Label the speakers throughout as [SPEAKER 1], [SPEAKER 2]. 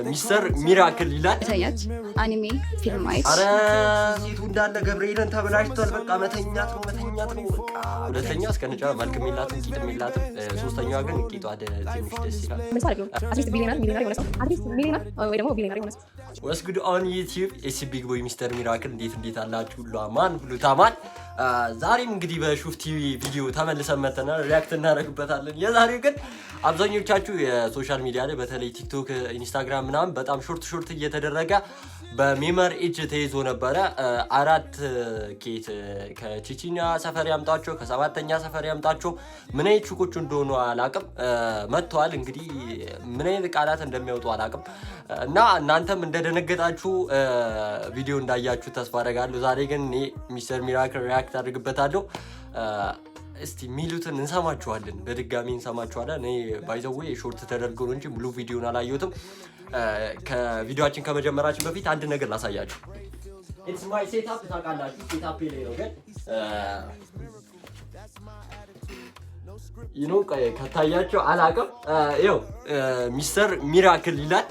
[SPEAKER 1] ሚስተር ሚራክል ይላል።
[SPEAKER 2] መተኛት፣ anime ፊልም ማየት።
[SPEAKER 1] አረ ሴቱ እንዳለ ገብርኤልን ተበላሽቷል። በቃ መተኛት ነው፣ መተኛት ነው በቃ። ሁለተኛ እስከነጫ መልክም የላትም፣ ቂጥም የላትም። ሶስተኛዋ ግን ቂጧ ትንሽ ደስ ይላል።
[SPEAKER 3] At least billionaire፣ ሚሊዮነር የሆነ ሰው፣ at least ሚሊዮነር ወይ ደግሞ ቢሊዮነር የሆነ ሰው።
[SPEAKER 1] What's good on YouTube? It's big boy ሚስተር ሚራክል። እንዴት እንዴት አላችሁ? ሁሉ አማን፣ ሁሉ ታማን። ዛሬም እንግዲህ በሹፍ ቲቪ ቪዲዮ ተመልሰን መተናል። React እናደርግበታለን። የዛሬው ግን አብዛኞቻችሁ የ social media ላይ፣ በተለይ ቲክቶክ፣ ኢንስታግራም ምናምን በጣም short short እየተደረገ በሜመር እጅ ተይዞ ነበረ። አራት ኬት ከቺቺኛ ሰፈር ያምጣቸው፣ ከሰባተኛ ሰፈር ያምጣቸው፣ ምን አይነት ቹኮቹ እንደሆኑ አላቅም። መጥተዋል። እንግዲህ ምን አይነት ቃላት እንደሚያወጡ አላቅም እና እናንተም እንደደነገጣችሁ ቪዲዮ እንዳያችሁ ተስፋ አደርጋለሁ። ዛሬ ግን እኔ ሚስተር ሚራክል react አድርግበታለሁ። እስቲ የሚሉትን እንሰማችኋለን፣ በድጋሚ እንሰማችኋለን። እኔ by the way short ተደርጎ ነው እንጂ ሙሉ ቪዲዮን አላየሁትም። ከቪዲዮችን ከመጀመራችን በፊት አንድ ነገር ላሳያችሁ። It's my setup፣ ታውቃላችሁ፣ setup ላይ ነው ግን ከታያቸው አላውቅም። ይኸው ሚስተር ሚራክል ይላል።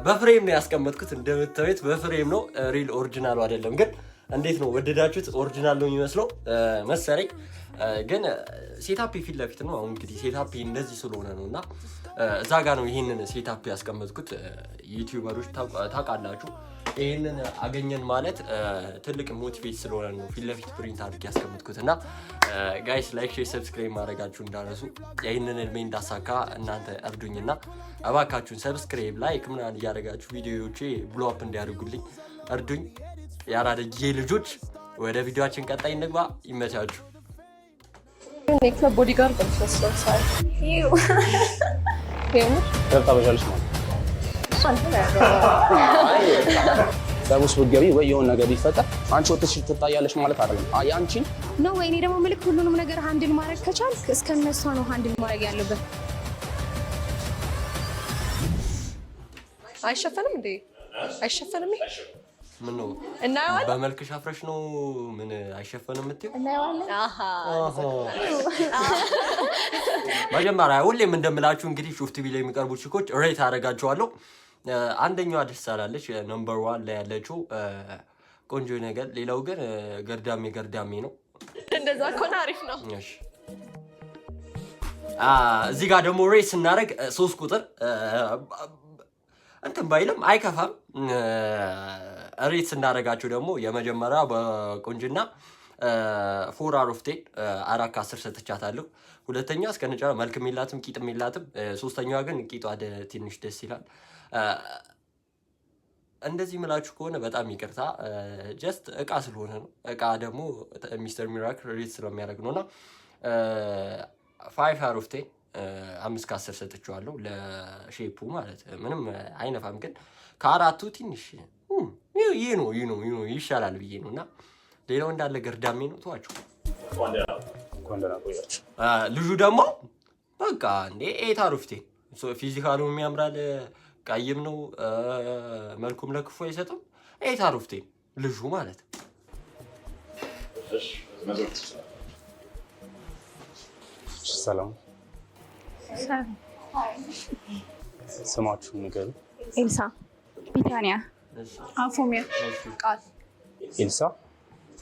[SPEAKER 1] በ frame ነው ያስቀመጥኩት፣ እንደምታዩት በ frame ነው። Real original ኡ አይደለም። ግን እንዴት ነው፣ ወደዳችሁት? Original ነው የሚመስለው መሰለኝ። ግን setup ፊት ለፊት ነው። አሁን እንግዲህ setup እንደዚህ ስለሆነ ነው እና እዛ ጋር ነው ይሄንን setup ያስቀመጥኩት። YouTuber ኦች ታውቃላችሁ፣ ይህንን አገኘን ማለት ትልቅ motivate ስለሆነ ነው ፊት ለፊት print አድርጌ ያስቀመጥኩት። እና guys፣ like፣ share፣ subscribe ማድረጋችሁ እንዳረሱ። ይህንን እድሜ እንዳሳካ እናንተ እርዱኝና እባካችሁን subscribe፣ like ምናምን እያደረጋችሁ ቪዲዮዎቼ blow up እንዲያደርጉልኝ እርዱኝ። የአራዳ ልጆች፣ ወደ ቪዲዮችን ቀጣይ እንግባ። ይመቻችሁ።
[SPEAKER 3] የክለብ bodyguard ነው የምትመስለው ሳይ።
[SPEAKER 4] ታበዣለሽ ማለት በቡስ ብትገቢ ወይ የሆነ ነገር ቢፈጠር አንቺ ወጥተሽ ትታያለሽ ማለት አይደለም። የአንቺን
[SPEAKER 3] ነው ወይ? እኔ ደግሞ ምልክ ሁሉንም ነገር handle ማድረግ ከቻልክ እስከነሷ ነው handle ማድረግ ያለበት። አይሸፈንም እንዴ? አይሸፈንም?
[SPEAKER 1] ምን ነው?
[SPEAKER 3] እናየዋለን።
[SPEAKER 1] በመልክሽ አፍረሽ ነው? ምን አይሸፈንም የምትይው?
[SPEAKER 2] እናየዋለን።
[SPEAKER 3] አሃ።
[SPEAKER 1] መጀመሪያ ሁሌም እንደምላችሁ እንግዲህ ሹፍ ቲቪ ላይ የሚቀርቡ ቺኮች rate አደርጋቸዋለሁ። አንደኛዋ ደስ አላለች፣ number one ላይ ያለችው ቆንጆ ነገር፣ ሌላው ግን ገርዳሜ ገርዳሜ ነው።
[SPEAKER 3] እንደዛ ከሆነ አሪፍ ነው።
[SPEAKER 1] እሺ፣ እዚህ ጋር ደግሞ rate ስናደርግ 3 ቁጥር እንትን ባይልም አይከፋም። Rate ስናደርጋቸው ደግሞ የመጀመሪያ በቆንጅና 4 out of 10፣ 4 ከ10 ሰጥቻታለሁ። ሁለተኛ እስከነጫ መልክም የላትም፣ ቂጥም የላትም። ሶስተኛዋ ግን ቂጧ ትንሽ ደስ ይላል። እንደዚህ ምላችሁ ከሆነ በጣም ይቅርታ። Just እቃ ስለሆነ ነው። እቃ ደግሞ ሚስተር ሚራክል rate ስለሚያደርግ ነው እና 5 out of 10፣ 5 ከ10 ሰጥቼዋለሁ። ለ shape ኡ ማለት ምንም አይነፋም፣ ግን ከአራቱ ትንሽ ይህ ነው፣ ይህ ነው፣ ይህ ነው ይሻላል ብዬ ነው እና ሌላው እንዳለ ገርዳሜ ነው። ተዋቸው።
[SPEAKER 4] እንኳን ደህና ቆያችሁ።
[SPEAKER 1] ልጁ ደግሞ በቃ እንዴ 8 out of 10፣ physical ኡ የሚያምራል፣ ቀይም ነው፣ መልኩም ለክፉ አይሰጥም። 8 out of 10 ልጁ ማለት።
[SPEAKER 4] ሰላም፣ ስማችሁን ንገሩ።
[SPEAKER 3] ኤልሳ።
[SPEAKER 2] ቢታንያ።
[SPEAKER 3] አፎሚያ። ቃል።
[SPEAKER 4] ኤልሳ፣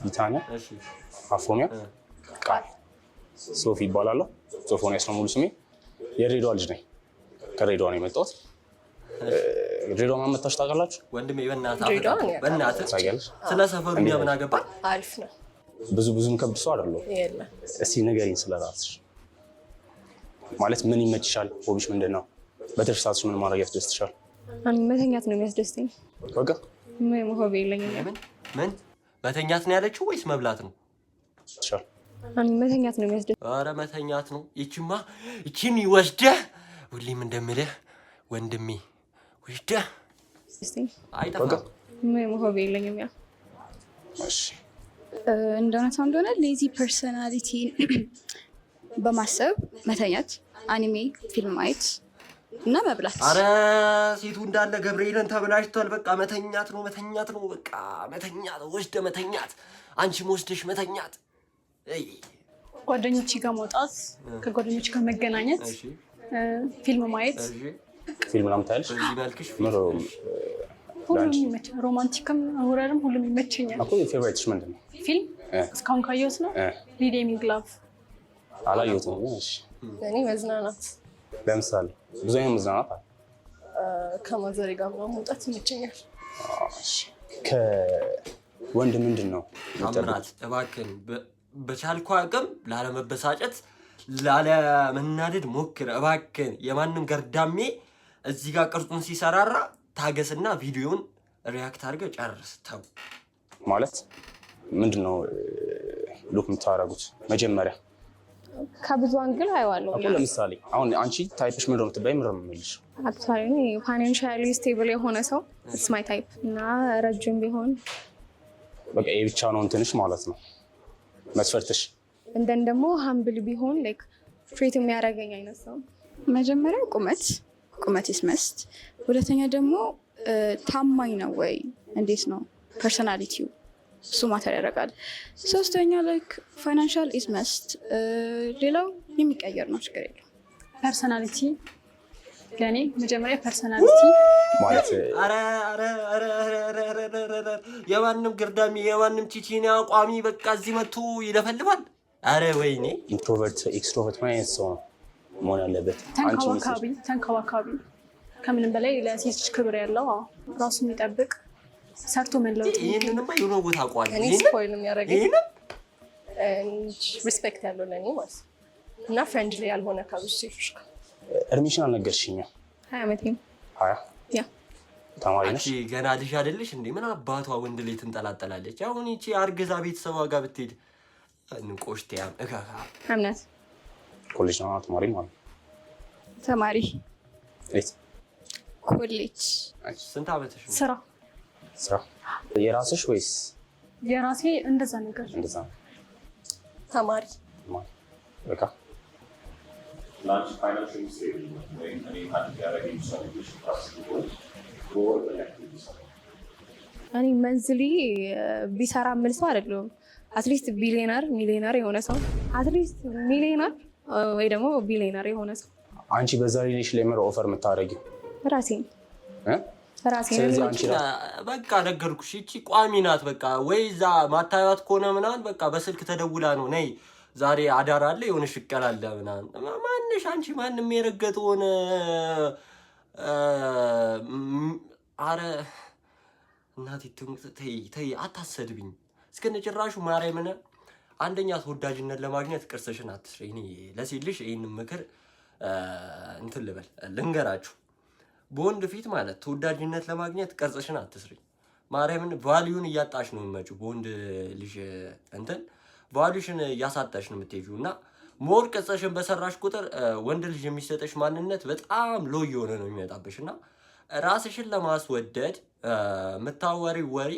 [SPEAKER 4] ቢታንያ፣ አፎሚያ፣ ቃል። ሶፊ ይባላለሁ። ሶፎንያስ ነው ሙሉ ስሜ። የድሬዳዋ ልጅ ነኝ። ከድሬዳዋ ነው የመጣሁት። ድሬዳዋ ማን መታችሁ ታውቃላችሁ?
[SPEAKER 1] ወንድሜ በእናትህ።
[SPEAKER 3] ድሬዳዋ ነው።
[SPEAKER 1] በእናትህ።
[SPEAKER 4] ታውቂያለሽ?
[SPEAKER 1] ስለ ሰፈሩ እኛ ምን አገባን?
[SPEAKER 3] አሪፍ ነው።
[SPEAKER 4] ብዙ ብዙም ከብድ ሰው አይደለሁም።
[SPEAKER 3] የለም።
[SPEAKER 4] እስቲ ንገሪኝ ስለ ራስሽ። ማለት ምን ይመችሻል? Hobby ሽ ምንድን ነው? በትርፍ ሰዓትሽ ምን ማድረግ ያስደስትሻል?
[SPEAKER 3] እኔ መተኛት ነው የሚያስደስተኝ።
[SPEAKER 4] በቃ።
[SPEAKER 3] ምንም hobby የለኝም።
[SPEAKER 1] ምን ምን መተኛት ነው ያለችው ወይስ መብላት ነው?
[SPEAKER 4] ይሻል።
[SPEAKER 3] እኔ መተኛት ነው የሚያስደስተኝ።
[SPEAKER 1] ኧረ መተኛት ነው። ይቺማ ይቺን ወስደህ፣ ሁሌም እንደምልህ ወንድሜ፣ ወስደህ አይጠፋም።
[SPEAKER 3] ምንም hobby የለኝም። Yeah.
[SPEAKER 4] እሺ።
[SPEAKER 2] እንደ እውነታው እንደሆነ lazy personality በማሰብ መተኛት፣ anime ፊልም ማየት እና መብላት።
[SPEAKER 1] አረ ሴቱ እንዳለ ገብርኤልን ተበላሽቷል። በቃ መተኛት ነው፣ መተኛት ነው፣ በቃ መተኛት፣ ወስደ መተኛት፣ አንቺም ወስደሽ መተኛት። እይ።
[SPEAKER 5] ጓደኞቼ ጋር መውጣት፣ ከጓደኞች ጋር መገናኘት፣ ፊልም ማየት።
[SPEAKER 1] እሺ።
[SPEAKER 4] ፊልም ምናምን ታያለሽ?
[SPEAKER 1] በዚህ መልክሽ
[SPEAKER 4] ምን
[SPEAKER 5] ሁሉም ይመቸኛል። Romantic ም horror ም ሁሉም ይመቸኛል።
[SPEAKER 4] እኮ favorite ሽ ምንድን ነው?
[SPEAKER 5] ፊልም እስካሁን ካየሁት ነው Redeeming Love።
[SPEAKER 4] አላየሁትም። እሺ።
[SPEAKER 6] እኔ መዝናናት።
[SPEAKER 4] ለምሳሌ ብዙ አይነት መዝናናት አለ።
[SPEAKER 6] ከማዘሬ ጋር ምናምን መውጣት ይመቸኛል።
[SPEAKER 4] እሺ። ከወንድ ምንድን ነው የምትጠብቂው?
[SPEAKER 1] ታምራት፣ እባክህን በቻልኩ አቅም ላለመበሳጨት ላለመናደድ ሞክር እባክህን። የማንም ገርዳሜ እዚህ ጋር ቅርጹን ሲሰራራ ታገስና ቪዲዮን react አድርገህ ጨርስ። ተው።
[SPEAKER 4] ማለት ምንድን ነው look የምታደርጉት መጀመሪያ?
[SPEAKER 3] ከብዙ angle አየዋለሁ።
[SPEAKER 4] እኮ ለምሳሌ አሁን አንቺ type ሽ ምንድን ነው የምትባይ፣ ምንድን ነው የምልሽ?
[SPEAKER 3] Actually financially stable የሆነ ሰው it's my type እና ረጅም ቢሆን።
[SPEAKER 4] በቃ ይሄ ብቻ ነው እንትንሽ ማለት ነው መስፈርትሽ?
[SPEAKER 3] And then ደግሞ humble ቢሆን፣ like treat የሚያደርገኝ አይነት ሰው።
[SPEAKER 2] መጀመሪያ ቁመት፣ ቁመት is must። ሁለተኛ ደግሞ ታማኝ ነው ወይ፣ እንዴት ነው personality ው፣ እሱ matter ያደርጋል። ሶስተኛ like financial is must። ሌላው የሚቀየር ነው፣ ችግር የለው።
[SPEAKER 5] Personality፣ ለእኔ መጀመሪያ personality።
[SPEAKER 4] ማለት
[SPEAKER 1] ኧረ ኧረ ኧረ ኧረ ኧረ ኧረ ኧረ ኧረ፣ የማንም ግርዳሚ የማንም ቺቺኒያ ቋሚ በቃ እዚህ መጥቶ ይለፈልፋል። አረ ወይኔ!
[SPEAKER 4] Introvert፣ extrovert ምን አይነት ሰው ነው መሆን ያለበት? አንቺ
[SPEAKER 5] ተንከባካቢ፣ ተንከባካቢ፣ ከምንም በላይ ለሴት ልጅ ክብር ያለው፣ አዎ፣ ራሱ የሚጠብቅ፣ ሰርቶ መለወጥ።
[SPEAKER 1] ይህንንማ የሆነ ቦታ አውቀዋለሁ።
[SPEAKER 6] እኔ
[SPEAKER 1] ይህንን
[SPEAKER 6] spoil የሚያደርገኝ
[SPEAKER 1] ይህንን
[SPEAKER 6] respect ያለው ለእኔ ማለት ነው እና friendly ያልሆነ ከብዙ ሴቶች ጋር።
[SPEAKER 4] እድሜሽን አልነገርሽኝም።
[SPEAKER 3] 20 ዓመቴ ነው።
[SPEAKER 4] 20?
[SPEAKER 3] Yeah.
[SPEAKER 4] ተማሪ
[SPEAKER 1] አንቺ
[SPEAKER 4] ነሽ?
[SPEAKER 1] ገና ልጅ አይደለሽ እንዴ? ምን አባቷ ወንድ ላይ ትንጠላጠላለች? አሁን ይቺ አርግዛ ቤተሰቧ ጋር ብትሄድ እንቆሽቲያም እካካ።
[SPEAKER 3] እምነት።
[SPEAKER 4] ኮሌጅ ነው ተማሪ ማለት ነው?
[SPEAKER 2] ተማሪ።
[SPEAKER 4] የት?
[SPEAKER 2] ኮሌጅ።
[SPEAKER 1] ስንት ዓመትሽ ነው?
[SPEAKER 5] ስራ።
[SPEAKER 4] ስራ የራስሽ ወይስ?
[SPEAKER 5] የራሴ እንደዛ ነገር።
[SPEAKER 4] እንደዛ ነው?
[SPEAKER 6] ተማሪ።
[SPEAKER 4] ተማሪ። በቃ።
[SPEAKER 7] ለአንቺ financial stable ወይም እኔ handle ያደረገኝ ሰው ብለሽ ታስቢ ከሆነ በወር ምን ያክል ቢሰራ?
[SPEAKER 3] እኔ monthly ቢሰራ የምል ሰው አይደለሁም። At least billionaire፣ millionaire የሆነ ሰው፣ at least millionaire ወይ ደግሞ ቢሊየነር የሆነ ሰው።
[SPEAKER 4] አንቺ በዛ relation ላይ ምር offer የምታደርጊው?
[SPEAKER 3] ራሴን።
[SPEAKER 4] እ?
[SPEAKER 3] ራሴን።
[SPEAKER 4] ስለዚህ አንቺ
[SPEAKER 1] በቃ ነገርኩሽ፣ ይቺ ቋሚ ናት። በቃ ወይ እዛ ማታያት ከሆነ ምናምን በቃ በስልክ ተደውላ ነው፣ ነይ ዛሬ አዳር አለ፣ የሆነ ሽቀል አለ ምናምን። ማንሽ አንቺ ማንም የረገጠውን አረ እናቴ ትሙት፣ ተይ ተይ፣ አታሰድብኝ እስከነ ጭራሹ ማርያምን። አንደኛ ተወዳጅነት ለማግኘት ቅርጽሽን አትስሪ። እኔ ለሴት ልጅ ይህንን ምክር እንትን ልበል ልንገራችሁ፣ በወንድ ፊት ማለት ተወዳጅነት ለማግኘት ቅርጽሽን አትስሪ። ማርያምን value ን እያጣሽ ነው የምትመጪው። በወንድ ልጅ እንትን value ሽን እያሳጣሽ ነው የምትሄጂው እና more ቅርጽሽን በሰራሽ ቁጥር ወንድ ልጅ የሚሰጥሽ ማንነት በጣም low እየሆነ ነው የሚመጣብሽ እና ራስሽን ለማስወደድ የምታወሪው ወሬ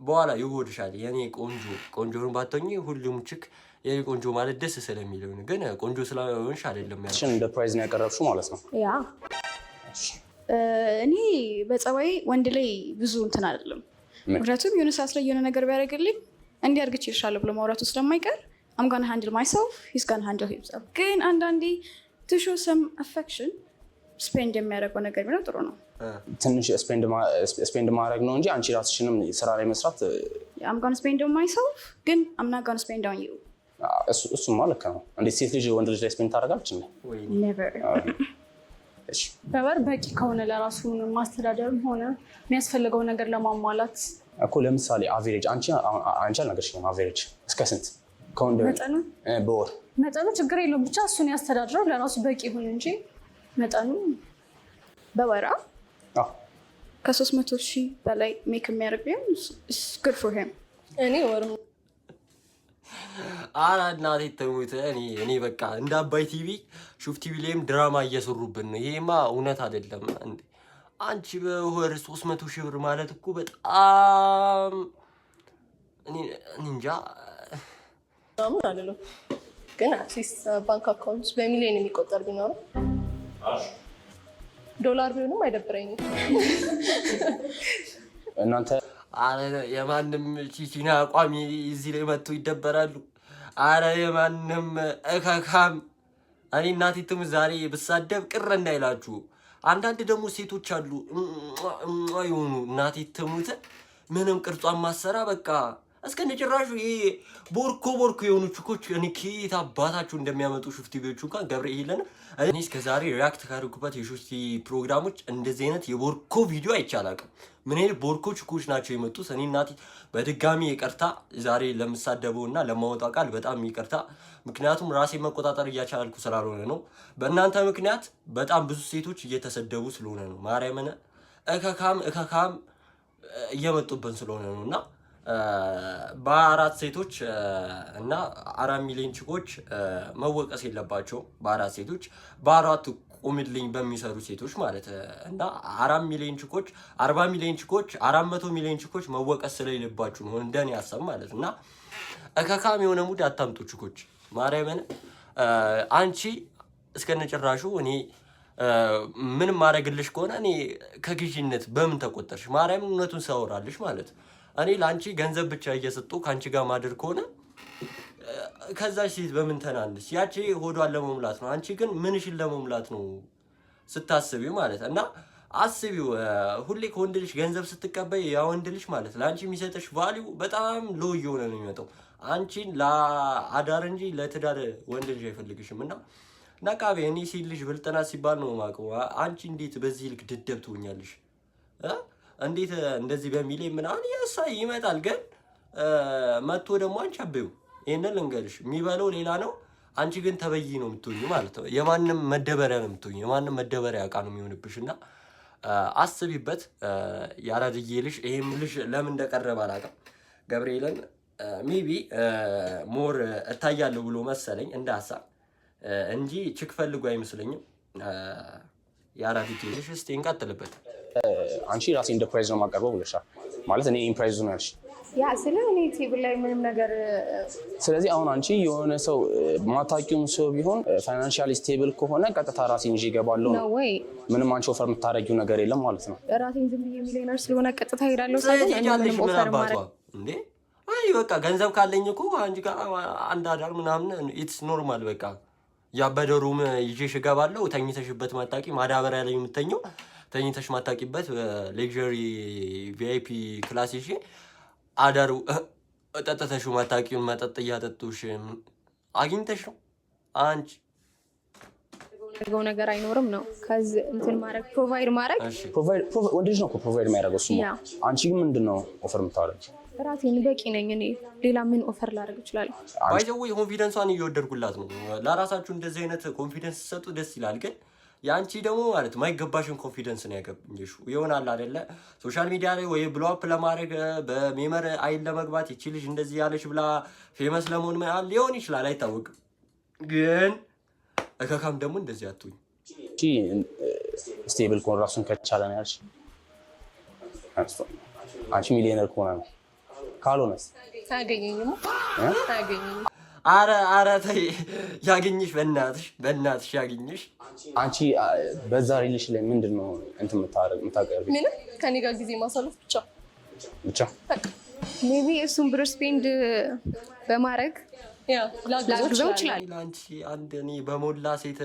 [SPEAKER 1] በኋላ ይጎድሻል። የኔ ቆንጆ፣ ቆንጆን ባትሆኚ ሁሉም chick የኔ ቆንጆ ማለት ደስ ስለሚለው ነው። ግን ቆንጆ ስለሆንሽ አይደለም ያልኩሽ።
[SPEAKER 4] ራስሽን እንደ prize ነው ያቀረብሽው ማለት ነው።
[SPEAKER 2] Yeah፣ እኔ በጸባይ ወንድ ላይ ብዙ እንትን አይደለም።
[SPEAKER 4] ምን?
[SPEAKER 2] ምክንያቱም የሆነ ሰዓት ላይ የሆነ ነገር ቢያደርግልኝ እንዲህ አድርግቼ ይልሻለሁ ብሎ ማውራቱ ስለማይቀር I'm gonna handle myself, he's gonna handle himself። ግን አንዳንዴ to show some affection spend የሚያደርገው ነገር ቢኖር ጥሩ ነው።
[SPEAKER 4] ትንሽ spend ማድረግ ነው እንጂ አንቺ ራስሽንም ስራ ላይ መስራት።
[SPEAKER 2] I'm gonna spend on myself ግን I'm not gonna spend on you.
[SPEAKER 4] እሱማ ልክ ነው። እንዴት ሴት ልጅ ወንድ ልጅ ላይ spend ታደርጋለች እንዴ?
[SPEAKER 2] Never.
[SPEAKER 4] እሺ።
[SPEAKER 5] በወር በቂ ከሆነ ለራሱ ማስተዳደርም ሆነ የሚያስፈልገው ነገር ለማሟላት።
[SPEAKER 4] እኮ ለምሳሌ average አንቺ አሁን አንቺ አልነገርሽኝም። Average እስከ ስንት ከወንድ
[SPEAKER 5] መጠኑ?
[SPEAKER 4] በወር?
[SPEAKER 5] መጠኑ ችግር የለውም፣ ብቻ እሱን ያስተዳድረው፣ ለራሱ በቂ ይሁን እንጂ መጠኑ።
[SPEAKER 2] በወራ?
[SPEAKER 4] አዎ።
[SPEAKER 2] ከ300,000 በላይ make የሚያደርግ ቢሆን good for him.
[SPEAKER 6] እኔ ወር
[SPEAKER 1] ኧረ እናቴ ትሙት፣ እኔ በቃ እንደ አባይ ቲቪ ሹፍ ቲቪ ላይም ድራማ እየሰሩብን ነው። ይሄማ እውነት አይደለም እንዴ! አንቺ በወር 300,000 ብር ማለት እኮ በጣም እኔ እንጃ።
[SPEAKER 6] ምናምን አልልም፣ ግን at least ባንክ account በሚሊዮን የሚቆጠር ቢኖረው፣ ዶላር ቢሆንም አይደብረኝም።
[SPEAKER 4] እናንተ
[SPEAKER 1] አረ የማንም ቺቺና ቋሚ እዚህ ላይ መጥቶ ይደበራሉ። አረ የማንም እከካም እኔ እናቴ ትሙት ዛሬ ብሳደብ ቅር እንዳይላችሁ። አንዳንድ ደግሞ ሴቶች አሉ የሆኑ፣ እናቴ ትሙት፣ ምንም ቅርጿን ማሰራ በቃ እስከ ጭራሹ ይሄ ቦርኮ ቦርኮ የሆኑ ችኮች እኔ ከየት አባታችሁ እንደሚያመጡ ሹፍ ቲቪዎቹ እንኳን ገብርኤልን እኔ እስከ ዛሬ react ካደረኩበት የሹፍ ቲቪ ፕሮግራሞች እንደዚህ አይነት የቦርኮ ቪዲዮ አይቼ አላውቅም። ምን አይነት ቦርኮ ችኮች ናቸው የመጡት? እኔ እናቴ በድጋሚ ይቅርታ፣ ዛሬ ለምሳደበው እና ለማወጣው ቃል በጣም ይቅርታ። ምክንያቱም ራሴ መቆጣጠር እያቻልኩ ስላልሆነ ነው። በእናንተ ምክንያት በጣም ብዙ ሴቶች እየተሰደቡ ስለሆነ ነው። ማርያምን እከካም እከካም እየመጡብን ስለሆነ ነው። እና በአራት ሴቶች እና 4 ሚሊዮን ችኮች መወቀስ የለባቸውም። በአራት ሴቶች፣ በአራቱ ቁምልኝ በሚሰሩ ሴቶች ማለት እና 4 ሚሊዮን ችኮች፣ 40 ሚሊዮን ችኮች፣ 400 ሚሊዮን ችኮች መወቀስ ስለሌለባችሁ ነው እንደኔ ሀሳብ ማለት። እና እከካም የሆነ mood አታምጡ ችኮች። ማርያምን አንቺ እስከነጭራሹ እኔ ምንም ማድረግልሽ ከሆነ እኔ ከግዢነት በምን ተቆጠርሽ? ማርያምን እውነቱን ሳወራልሽ ማለት እኔ ለአንቺ ገንዘብ ብቻ እየሰጡ ከአንቺ ጋር ማድር ከሆነ ከዛች ሴት በምን ተናንስ? ያቺ ሆዷን ለመሙላት ነው። አንቺ ግን ምንሽን ለመሙላት ነው ስታስቢው ማለት። እና አስቢው፣ ሁሌ ከወንድ ልጅ ገንዘብ ስትቀበይ ያ ወንድ ልጅ ማለት ለአንቺ የሚሰጥሽ value በጣም low እየሆነ ነው የሚመጣው። አንቺን ለአዳር እንጂ ለትዳር ወንድ ልጅ አይፈልግሽም። እና ነቃቤ እኔ ሴት ልጅ ብልጥ ናት ሲባል ነው የማውቀው። አንቺ እንዴት በዚህ ልክ ደደብ ትሆኛለሽ? እንዴት እንደዚህ በሚሊዮን ምናምን የሳ ይመጣል፣ ግን መጥቶ ደግሞ አንቺ አበዩ ይህንን ልንገርሽ፣ የሚበለው ሌላ ነው። አንቺ ግን ተበይ ነው የምትሆኙ ማለት ነው። የማንም መደበሪያ ነው የምትሆኙ፣ የማንም መደበሪያ እቃ ነው የሚሆንብሽ። እና አስቢበት። ያራድዬ ልጅ ይሄም ልጅ ለምን እንደቀረበ አላውቅም። ገብርኤልን maybe more እታያለሁ ብሎ መሰለኝ እንደ ሀሳብ እንጂ chick ፈልጎ አይመስለኝም። ያራድዬ ልጅ እስኪ እንቀጥልበት።
[SPEAKER 4] አንቺ ራሴ እንደ prize ነው የማቀርበው ብለሻል። ማለት እኔ in prize ነው ያልሽ።
[SPEAKER 3] Yeah፣ ስለ እኔ table ላይ ምንም ነገር
[SPEAKER 4] ስለዚህ አሁን አንቺ የሆነ ሰው ማታውቂውም ሰው ቢሆን financially stable ከሆነ ቀጥታ ራሴን ይዤ እገባለሁ
[SPEAKER 3] ነው
[SPEAKER 4] ነው።
[SPEAKER 3] ወይ?
[SPEAKER 4] ምንም አንቺ offer የምታደርጊው ነገር የለም ማለት ነው።
[SPEAKER 3] ራሴን ዝም ብዬ ሚሊዮነር ስለሆነ ቀጥታ ሄዳለሁ ሳይሆን እኔ
[SPEAKER 1] ትሄጃለሽ።
[SPEAKER 3] ምንም
[SPEAKER 1] ምን
[SPEAKER 3] offer
[SPEAKER 1] አባቷ
[SPEAKER 3] ማድረግ
[SPEAKER 1] እንዴ? አይ በቃ ገንዘብ ካለኝ እኮ አንቺ ጋር አንድ አዳር ምናምን it's normal። በቃ ያበደ room ይዤሽ እገባለሁ። ተኝተሽበት ማታቂ ማዳበሪያ ላይ የምተኘው ተኝተሽ ማታቂበት luxury VIP class ይዤ አዳሩ ጠጥተሽው ማታቂውን መጠጥ እያጠጡሽ አግኝተሽ ነው አንቺ።
[SPEAKER 3] ያደርገው ነገር አይኖርም ነው ከዚ እንትን ማድረግ፣ provide ማድረግ።
[SPEAKER 1] እሺ።
[SPEAKER 4] ወንድ ልጅ ነው እኮ provide የሚያደርገው እሱማ። አንቺ ግን ምንድን ነው offer የምታደርጊው?
[SPEAKER 3] ራሴን በቂ ነኝ እኔ፣ ሌላ ምን offer ላደርግ እችላለሁ?
[SPEAKER 1] By the way confidence ሷን እየወደድኩላት ነው። ለራሳችሁ እንደዚህ አይነት confidence ሰጡ ደስ ይላል። ግን የአንቺ ደግሞ ማለት ማይገባሽን confidence ነው ያገኘሽው ይሆናል አይደለ? Social media ላይ ወይ blow up ለማድረግ፣ በሜመር አይን ለመግባት፣ ይቺ ልጅ እንደዚህ ያለች ብላ famous ለመሆን ምናምን ሊሆን ይችላል፣ አይታወቅም። ግን እከካም ደግሞ እንደዚህ አትሁኝ።
[SPEAKER 4] አንቺ stable ከሆነ፣ ራሱን ከቻለ ነው ያልሽ። አንቺ ሚሊዮነር ከሆነ ነው፣ ካልሆነስ?
[SPEAKER 6] አያገኘኝም፣ አያገኘኝም።
[SPEAKER 1] አረ አረ ተይ፣ ያግኝሽ፣ በእናትሽ በእናትሽ ያግኝሽ።
[SPEAKER 4] አንቺ በዛ relation ላይ ምንድን ነው እንትን የምታቀርቢው?
[SPEAKER 6] ምንም፣ ከኔ ጋር ጊዜ ማሳለፍ ብቻ።
[SPEAKER 4] ብቻ።
[SPEAKER 6] በቃ።
[SPEAKER 3] Maybe እሱን ብር spend በማድረግ
[SPEAKER 6] Yeah፣ ላግዘው
[SPEAKER 3] ላግዘው
[SPEAKER 6] እችላለሁ።
[SPEAKER 3] እችላለሁ።
[SPEAKER 1] ለአንቺ አንድ እኔ በሞላ ሴት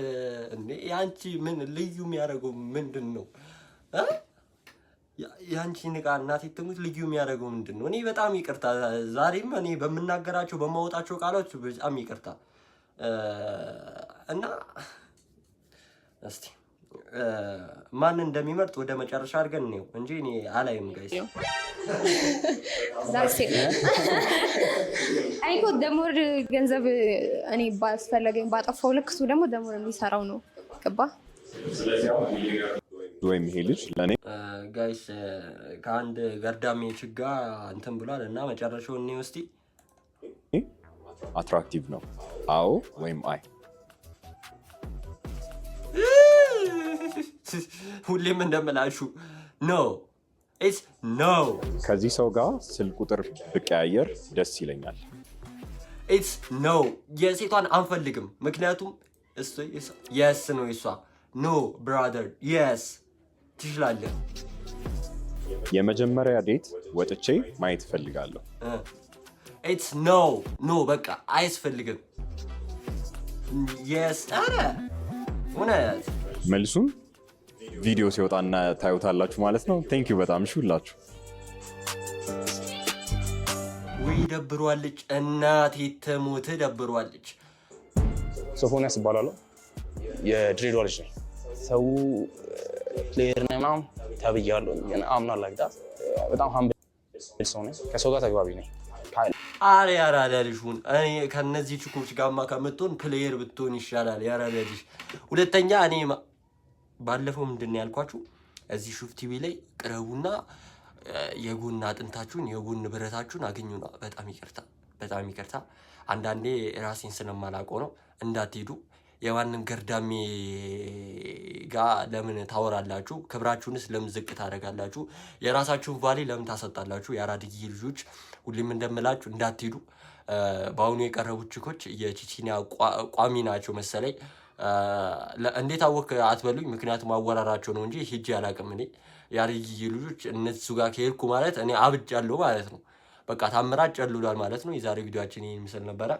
[SPEAKER 1] እንዴ፣ የአንቺ ምን ልዩ የሚያደርገው ምንድን ነው? እ? የአንቺ ንቃ እናቴ ትሙት ልዩ የሚያደርገው ምንድን ነው? እኔ በጣም ይቅርታ፣ ዛሬም እኔ በምናገራቸው በማወጣቸው ቃሎች በጣም ይቅርታ። እና እስቲ ማን እንደሚመርጥ ወደ መጨረሻ አድርገን ነው እንጂ እኔ አላይም guys።
[SPEAKER 3] That's it። እኔ እኮ the more ገንዘብ እኔ ባስፈለገኝ ባጠፋው ልክ እሱ ደግሞ the more የሚሰራው ነው። ገባ?
[SPEAKER 7] ወይም ይሄ ልጅ ለእኔ
[SPEAKER 1] Guys፣ ከአንድ ገርዳሜ ችጋ እንትን ብሏል እና መጨረሻውን እኔ ውስቲ
[SPEAKER 7] attractive ነው? አዎ ወይም አይ?
[SPEAKER 1] ሁሌም እንደምላችሁ no, it's no።
[SPEAKER 7] ከዚህ ሰው ጋር ስልክ ቁጥር ብቀያየር ደስ ይለኛል።
[SPEAKER 1] It's no። የሴቷን አንፈልግም፣ ምክንያቱም yes ነው የሷ። No brother፣ yes ትችላለህ።
[SPEAKER 7] የመጀመሪያ date ወጥቼ ማየት እፈልጋለሁ።
[SPEAKER 1] It's no, no፣ በቃ አያስፈልግም። Yes፣ ኧረ እውነት።
[SPEAKER 8] መልሱን ቪዲዮ ሲወጣና ታዩታላችሁ ማለት ነው። Thank you በጣም፣ እሺ ሁላችሁ።
[SPEAKER 1] ወይ ደብሯለች፣ እናቴ ተሞት ደብሯለች።
[SPEAKER 4] ሶፎንያስ እባላለሁ። የድሬዳዋ ልጅ ነኝ። ሰው player ነህ ምናምን ተብያለሁ፣ ግን I'm not like that። በጣም humble ሰው ነኝ። ከሰው ጋር ተግባቢ ነኝ።
[SPEAKER 1] አረ ያራዳ ልጅ ሁን። እኔ ከነዚህ ችኮች ጋማ ከምትሆን player ብትሆን ይሻላል። ያራዳ ልጅ። ሁለተኛ እኔ ባለፈው ምንድን ነው ያልኳችሁ? እዚህ ሹፍ ቲቪ ላይ ቅረቡና የጎን አጥንታችሁን የጎን ብረታችሁን አገኙና። በጣም ይቅርታ፣ በጣም ይቅርታ። አንዳንዴ ራሴን ስለማላውቀው ነው። እንዳትሄዱ፣ የማንም ገርዳሜ ጋ ለምን ታወራላችሁ? ክብራችሁንስ ለምን ዝቅ ታደርጋላችሁ? የራሳችሁን value ለምን ታሰጣላችሁ? የአራድዬ ልጆች፣ ሁሌም እንደምላችሁ እንዳትሄዱ። በአሁኑ የቀረቡት ችኮች የቺቺኒያ ቋሚ ናቸው መሰለኝ። እንዴት አወክ አትበሉኝ፣ ምክንያቱም አወራራቸው ነው እንጂ ሂጄ አላውቅም። እኔ የአራድዬ ልጆች እነሱ ጋር ከሄድኩ ማለት እኔ አብጃለሁ ማለት ነው። በቃ ታምራት ጨልሏል ማለት ነው። የዛሬ ቪዲዮአችን ይህን ምስል ነበረ።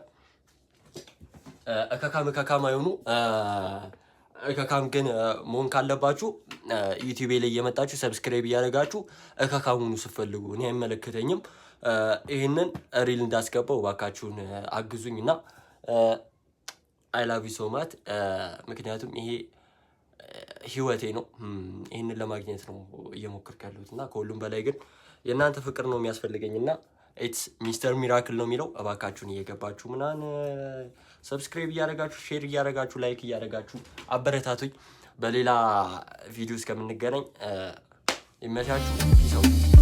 [SPEAKER 1] እከካም እከካም አይሆኑ፣ እከካም ግን መሆን ካለባችሁ ዩቲዩብ ላይ እየመጣችሁ subscribe እያደረጋችሁ እከካም ሁኑ ስትፈልጉ። እኔ አይመለከተኝም። ይህንን reel እንዳስገባው እባካችሁን አግዙኝ እና I love you so much፣ ምክንያቱም ይሄ ህይወቴ ነው። ይህንን ለማግኘት ነው እየሞከርኩ ያለሁት እና ከሁሉም በላይ ግን የእናንተ ፍቅር ነው የሚያስፈልገኝ እና it's Mister Miracle ነው የሚለው። እባካችሁን እየገባችሁ ምናምን subscribe እያደረጋችሁ፣ share እያደረጋችሁ፣ like እያደረጋችሁ አበረታቱኝ። በሌላ ቪዲዮ እስከምንገናኝ ይመቻችሁ። Peace out።